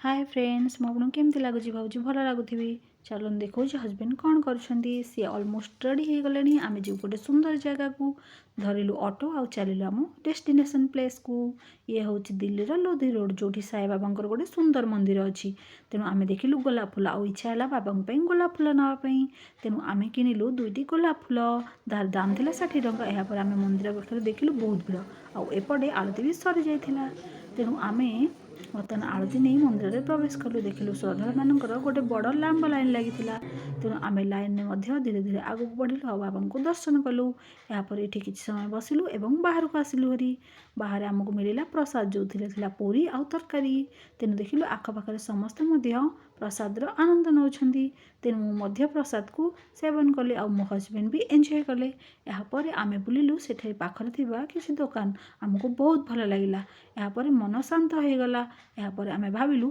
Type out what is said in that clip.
ହାଏ friends, ମୁଁ ଆପଣଙ୍କୁ କେମିତି ଲାଗୁଛି? ଭାବୁଛି ଭଲ ଲାଗୁଥିବି। ଚାଲନ୍ତୁ, ଦେଖାଉଛି ହଜବେଣ୍ଡ କ'ଣ କରୁଛନ୍ତି। ସିଏ ଅଲମୋଷ୍ଟ ରେଡ଼ି ହେଇଗଲେଣି। ଆମେ ଯିବୁ ଗୋଟେ ସୁନ୍ଦର ଜାଗାକୁ। ଧରିଲୁ ଅଟୋ ଆଉ ଚାଲିଲୁ ଆମ ଡେଷ୍ଟିନେସନ୍ ପ୍ଲେସ୍କୁ। ଇଏ ହେଉଛି ଦିଲ୍ଲୀର ଲୋଧି ରୋଡ଼, ଯେଉଁଠି ସାଇବାବାଙ୍କର ଗୋଟେ ସୁନ୍ଦର ମନ୍ଦିର ଅଛି। ତେଣୁ ଆମେ ଦେଖିଲୁ ଗୋଲାପ ଫୁଲ ଆଉ ଇଚ୍ଛା ହେଲା ବାବାଙ୍କ ପାଇଁ ଗୋଲାପ ଫୁଲ ନେବା ପାଇଁ। ତେଣୁ ଆମେ କିଣିଲୁ ଦୁଇଟି ଗୋଲାପ ଫୁଲ। ତାର ଦାମ ଥିଲା 60 ଟଙ୍କା। ଏହାପରେ ଆମେ ମନ୍ଦିର ପାଖରେ ଦେଖିଲୁ ବହୁତ ଭିଡ଼ ଆଉ ଏପଟେ ଆଳତି ବି ସରିଯାଇଥିଲା। ତେଣୁ ଆମେ ବର୍ତ୍ତମାନ ଆଳତି ନେଇ ମନ୍ଦିରରେ ପ୍ରବେଶ କଲୁ। ଦେଖିଲୁ, ଶ୍ରଦ୍ଧାଳୁମାନଙ୍କର ଗୋଟେ ବଡ଼ ଲମ୍ବା ଲାଇନ୍ ଲାଗିଥିଲା। ତେଣୁ ଆମେ ଲାଇନ୍ରେ ମଧ୍ୟ ଧୀରେ ଧୀରେ ଆଗକୁ ବଢ଼ିଲୁ ଆଉ ବାବାଙ୍କୁ ଦର୍ଶନ କଲୁ। ଏହାପରେ ଏଠି କିଛି ସମୟ ବସିଲୁ ଏବଂ ବାହାରକୁ ଆସିଲୁ ହେରି। ବାହାରେ ଆମକୁ ମିଳିଲା ପ୍ରସାଦ, ଯେଉଁଥିରେ ଥିଲା ପୁରୀ ଆଉ ତରକାରୀ। ତେଣୁ ଦେଖିଲୁ, ଆଖପାଖରେ ସମସ୍ତେ ମଧ୍ୟ ପ୍ରସାଦର ଆନନ୍ଦ ନେଉଛନ୍ତି। ତେଣୁ ମୁଁ ମଧ୍ୟ ପ୍ରସାଦକୁ ସେବନ କଲି ଆଉ ମୋ ହଜବେଣ୍ଡ ବି ଏନ୍ଜୟ କଲେ। ଏହାପରେ ଆମେ ବୁଲିଲୁ ସେଠାରେ ପାଖରେ ଥିବା କିଛି ଦୋକାନ। ଆମକୁ ବହୁତ ଭଲ ଲାଗିଲା। ଏହାପରେ ମନ ଶାନ୍ତ ହୋଇଗଲା। ଏହାପରେ ଆମେ ଭାବିଲୁ